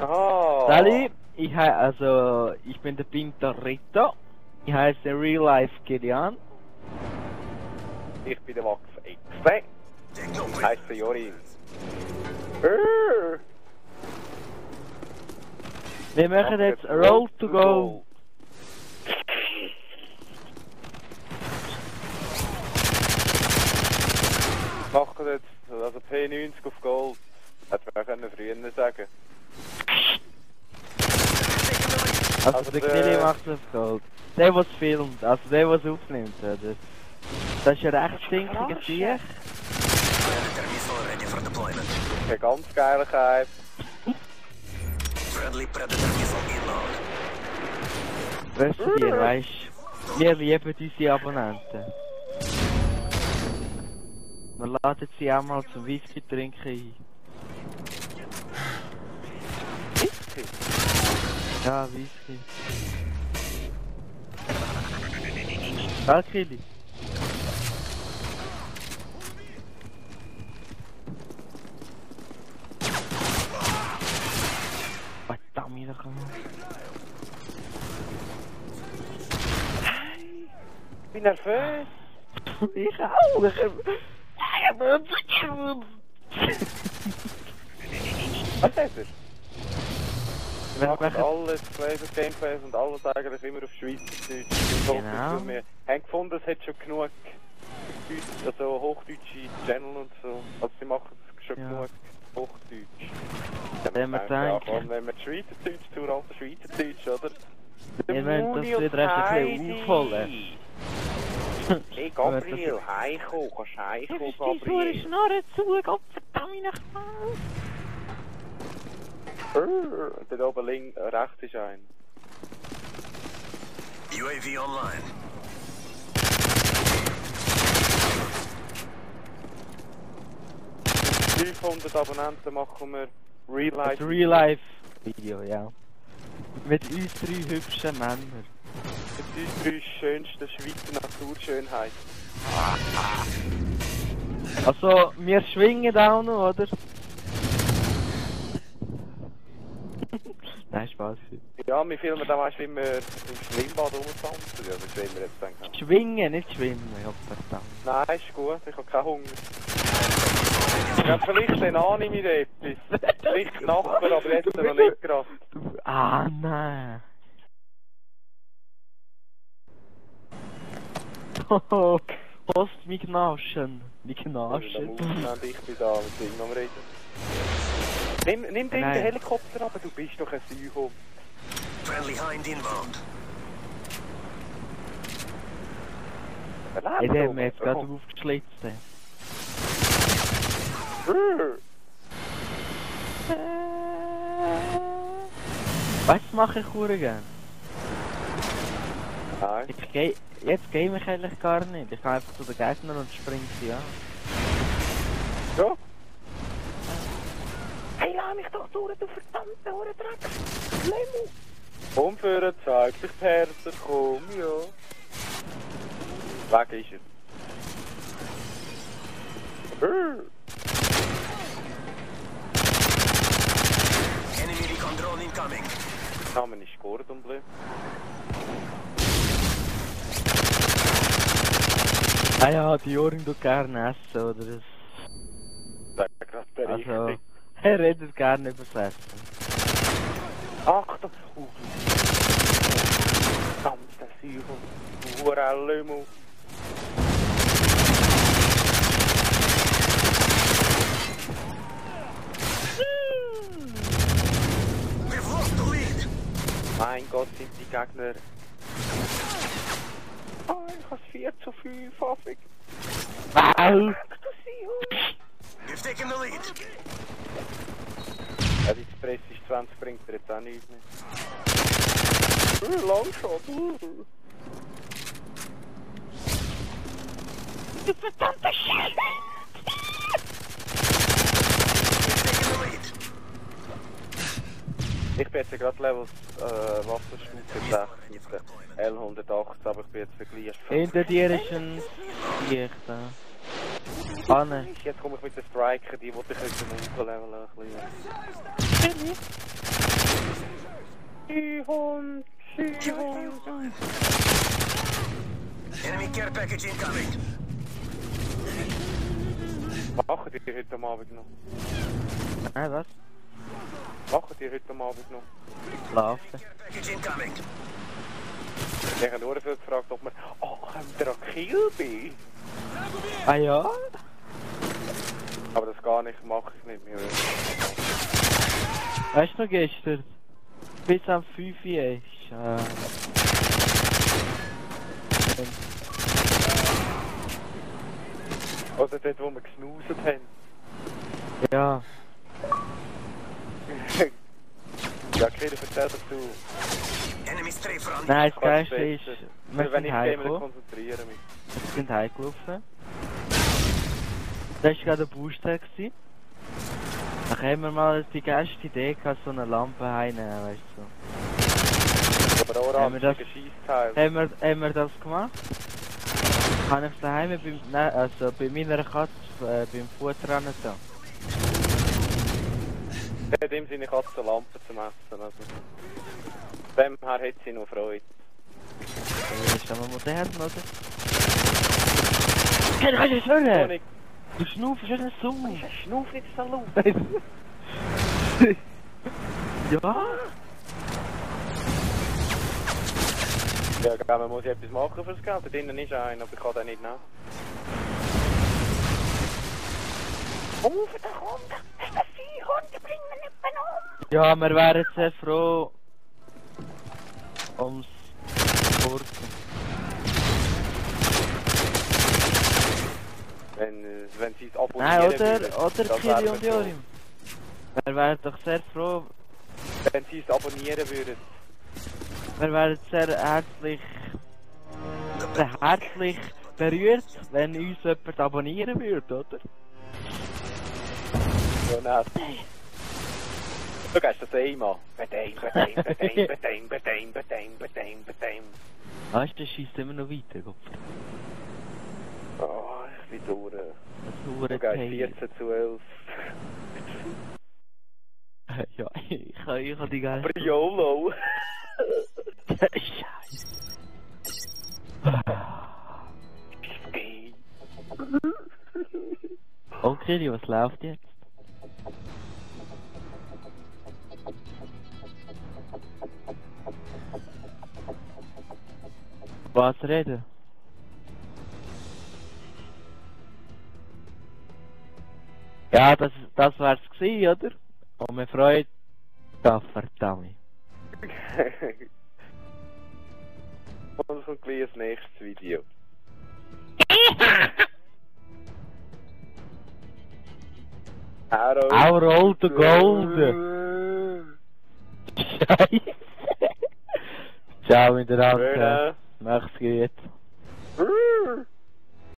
Oh. Salut, ich bin der Pinto Rito. Ich heiße Real Life Kilian. Ich bin der Max XD. Ich heiße Jorin. Wir machen jetzt Roll to Go. Machen jetzt also P90 auf Gold. Hätte man auch früher sagen. Also der Kili macht das Gold. Der was filmt, also der was aufnimmt, oder? Das ist ja recht stinkiger Sieg. Eine ganz Geilkeit. Weißt du dir, weisst wir lieben unsere Abonnenten. Wir laden sie auch mal zum Whisky trinken ein. Whisky? Ja, Whisky. Ja, Kili. Verdammt, da kann man. Ich bin nervös. Ich auch. Was ist er? Wir Macht machen alles, Flavor, Gameplays und alles eigentlich immer auf Schweizerdeutsch. Genau. Wir haben gefunden, es hat schon genug also hochdeutsche Channel und so. Also sie machen schon genug Hochdeutsch. Wenn wir denken. Wenn wir Schweizerdeutsch zu alten Schweizerdeutsch, oder? Wir wollen das wieder ein bisschen aufholen. Hey Gabriel, heiko, kannst du heiko, Gabriel? Schnarre zu, Gottverdammt nochmal. Dort oben links, rechts ist ein. UAV online. Mit 500 Abonnenten machen wir Real Life. Das Real Life Video, ja. Mit uns 3 hübschen Männern. Mit uns 3 schönsten Schweizer Naturschönheiten. Also, wir schwingen auch noch, oder? Nein, Spaß. Ja, wir filmen dann weißt, wie wir im Schwimmbad rumtanzen. Ja, das schwimmen wir jetzt denken. Schwingen, nicht schwimmen, ja, verdammt. Nein, ist gut, ich habe keinen Hunger. Ja, vielleicht den Anime etwas. Vielleicht nachher, aber jetzt noch nicht gerade. Ah, nein. Oh, Post mich gnaschen. Mich gnaschen. Ich bin da mit Ding am Reden. Nimm den Helikopter ab, du bist doch ein Süchhund. Friendly Hind inbound. Hey, der hat mir jetzt gerade aufgeschlitzt. Weißt du, was mache ich sehr gerne? Nein. Jetzt game ich eigentlich gar nicht. Ich gehe einfach zu den Gegnern und springe sie an. Ja? Hey, lass mich doch durch, du verdammte Hurendreck! Lemo! Komm für zeig dich Perser, komm, ja. Weg ist er. Enemy recon drone incoming. Name ist Gordon Bleu. Ah ja, die Ohren tut gerne essen, oder? Das... Sag grad der Also, Richtige. er redet gerne über das Essen. Achtung! Verdammte Süchhund. Du Hurellemo. We've lost the lead. Mein Gott, sind die Gegner. Ah, ich hab's 4:5, Affig. Wow! We've taken the lead. Ja, die Presse ist 20, bringt er jetzt auch nichts mehr. Langshot. Du verdammte Scheiße! We've taken the lead. Ich bin jetzt gerade Level Wasserstufe 6 mit der L108, aber ich bin jetzt verglichen. Hinter dir ist ein Licht da. Anne. Jetzt komme ich mit den Striker, die wollte ich jetzt zum Unterlevel ein bisschen. Enemy care package incoming. Machen die heute am Abend noch? Was? Machen die heute am Abend noch? Schlafen. Package incoming. Ich habe nur viel gefragt, ob wir... Oh, haben wir einen Kill bei? Ah ja? Aber das gar nicht, mache ich nicht mehr. Weißt du noch gestern? Bis am 5 Uhr ist. Oder dort, wo wir gesnooset haben. Ja. Ja, Kira, erzähl dazu. Enemy strafe run. Nein, das Geilste ist, wir Wenn sind ich heimgekommen. konzentriere mich. Wir sind heimgelaufen. Da war gerade ein Booster. Dann haben wir mal die geilste Idee gehabt, so eine Lampe heimnehmen, weißt du. Aber auch Haben wir das- Scheissteil. Haben wir das gemacht? Kann ich daheim bei meiner Katze beim Futter ran da. In dem Sinne Katze Lampe zu messen. Also. Dem her hat sie noch Freude. Ist aber modern, oder? Hey, du kannst nicht hören! Sonic, Du schnaufst schon so! schnuff nicht so laut. Ja? Ja, gell, man muss ja etwas machen fürs Geld. Da drinnen ist einer, aber ich kann den nicht nehmen. Oh, für den Hund! Das ist ein Viehhund, die bringen wir nicht mehr um! Ja, wir wären sehr froh ums Furzen. Wenn sie es abonnieren Nein, würden, oder das Kili wäre und so. Jorim. Wir wären doch sehr froh, Wenn sie es abonnieren würden. wir wären sehr herzlich berührt, wenn uns jemand abonnieren würde, oder? So nett. Du gehst das einmal. Bedeim. Weißt du, das schießt immer noch weiter, Gott. Oh, ich bin durch. Das Du hure gehst Teil. 14:11. Ja, ich hab die geilste. Aber YOLO. Scheiße. Okay, was läuft jetzt? Was reden? Ja, das wär's gewesen, oder? Und wir freuen da verdammt. Und es kommt gleich das nächste Video. Our roll to gold! Scheiße! Ciao miteinander. Schöne. Macht's gut.